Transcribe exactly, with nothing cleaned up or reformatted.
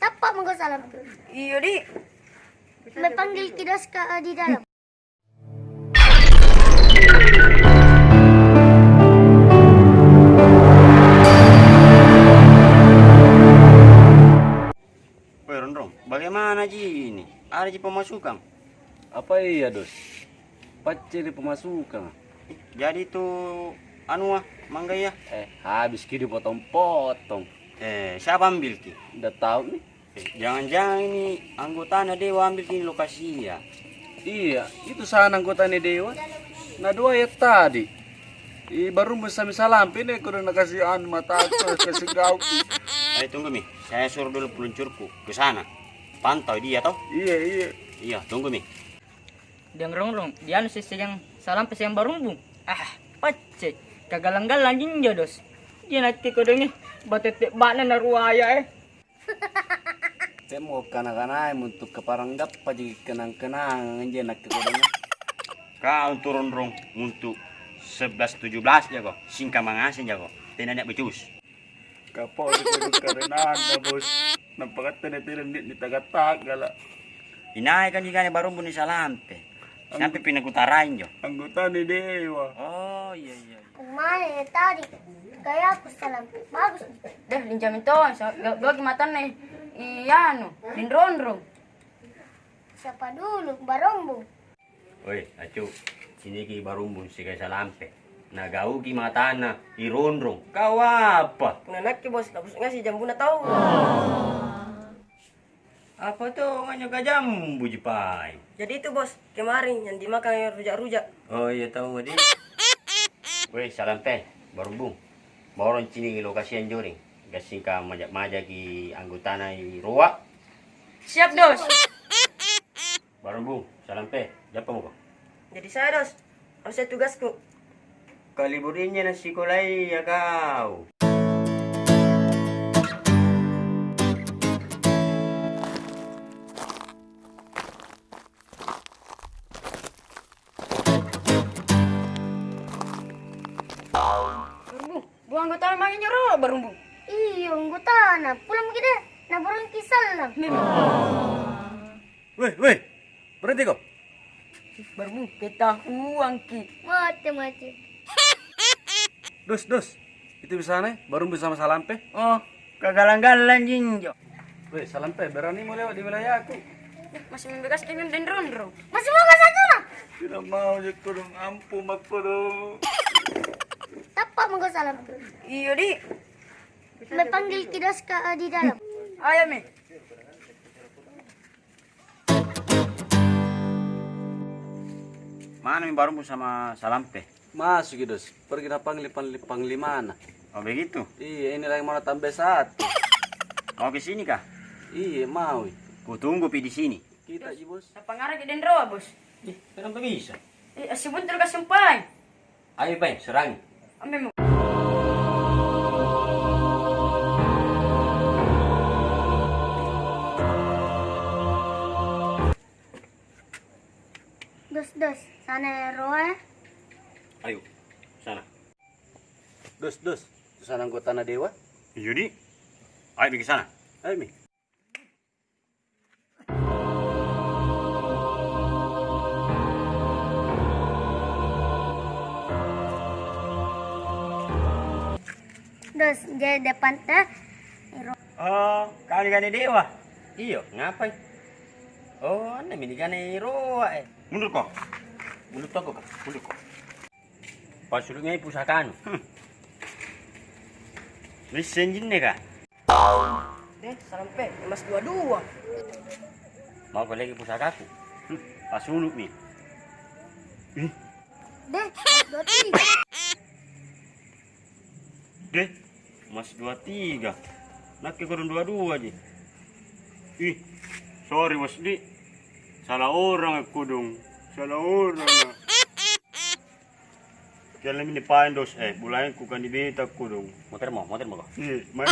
Tappa' mako salampe. Iyo, Di'. Memanggil ki Dos ka di dalam. Woi, Ronrong, bagaimana ji ini? Ada ji pemasukang? Apa iya, Dos? Pacceri pemasukang. Jadi tu anua, manggaya? Eh, habis ki dipotong-potong. Eh, siapa ambil ki? Nda tau ni. Eh, jangan-jangan ini anggotana dewa ambil ki lokasia. Iya, itu sana anggotana dewa. Na dua ya tadi. I barumbu sami salampe ni, kodong nakasi anu mataku, kasi gau. Eh, tunggu mi. Saya suruh dulu peluncurku ke sana. Pantau dia toh. Iya, iya. Iya, tunggu mi. Diang Rongrong, dianu sesseng salampe siang barumbung. Ah, pacce. Kagalang-galang jinjo, Dos. Dia nakke kodonge batette ba'na na ruaya, eh. Temmo kana-kanae untuk kaparang gappa ji kenang-kenangang injo nakke kodonge. Kau tu Ronrong untuk sebelas tujuh belas jako, singka mangaseng jako. Tena nia becus. Kapau ri kodong karenanna, Bos. Nampa katte nateleng ni-, nitaga-tagala. Inai kanjikane barumbung ni salampe. Sampai pinakutarain jo. Anggotane dewa. Oh, iya, iya, iya. Kumae tadi gayaku salampe. Bagus. Deh, lincah mintong. Sa-, ga-, gauki matanna i anu, dinronrong. Siapa dulu, barumbung? Oi, Acu, ciniki barumbung siagang salampe. Nagauki matana, ironrong. Kau apa? Punna nakke, Bos, napusuk ngaseng jambuna tau. Apa tonganjo kajambuji paeng? Jadi itu, Bos, kemarin yang dimakan ruja-ruja. Oh iya, tau, Di. Weh, salampe, barumbung. Baurang ciniki lokasi anjoring. Gassingka maja-majaki anggotana iroa. Siap, Dos. Barumbung, salampe, jappamako. Jadi saya, Dos. Apa saya tugasku? Kaliburinja nassikolaiya kau. Barumbung, buah anggotana mange nyoro, Barumbung. Iyo, anggotana. Pulang maki deh. Nah, burung kisah lah. Memang. Weh, weh. Berhenti kau. Baru ketahuangki. Mate, mate. Dos, dos. Itu bisana, baru bisa sama salampe. Oh, kagalang-galang jinjo. Weh, salampe, beranimu lewat di wilayahku. Masih membekas dengan dendron, bro. Masih mau ke sana? Tidak mau, Jeko, dong. Ampun, Mako, dong. Tappa mako salampe. Iyo, Di. Memanggil ki Dos ka di dalam. Ayo, Mi. Manami barumbung sama salampe? Masuki, Dos. Pergi napanggil pangli-, panglimana. Oh, begitu? Iya, ini lagi mau tambah satu. Mau ke sini kah? Iya, mau. Kutunggupi di sini. Kita ji, Bos. Napangngaraki denroa, Bos. Ih, kenapa bisa? Eh, assibuntul kasempang. Ayo, Pai, serangi. Ambil, Bos. Dos, dos, sana roa. Ayo, sana. Dos, dos, itu sana anggotana dewa. Iyo, Di. Ayo, pergi sana. Ayo, Mi. Dos, jadi depan teh. Oh, kani-kani dewa? Iyo, ngapai? Oh, anne mi nikana roa, eh. Mundur ko. Mundur toko ko. Mundur ko. Pasulu'mi pusakanu. Hmm. Lisseng jinne ka? Deh, salampe, emas dua-dua. Mau ko lagi pusakaku? Hmm. Pasulu'mi. Ih. Deh, dua tiga. Deh, emas dua tiga. Nakke kodong dua dua ji. Ih, sorry, Bos, Di. Salah orang aku dong. Salah orang. Kialemi ni paeng, Dos, eh, bulaeng kukani beta aku dong. Motor mo, motor mo ko. Iya, mari.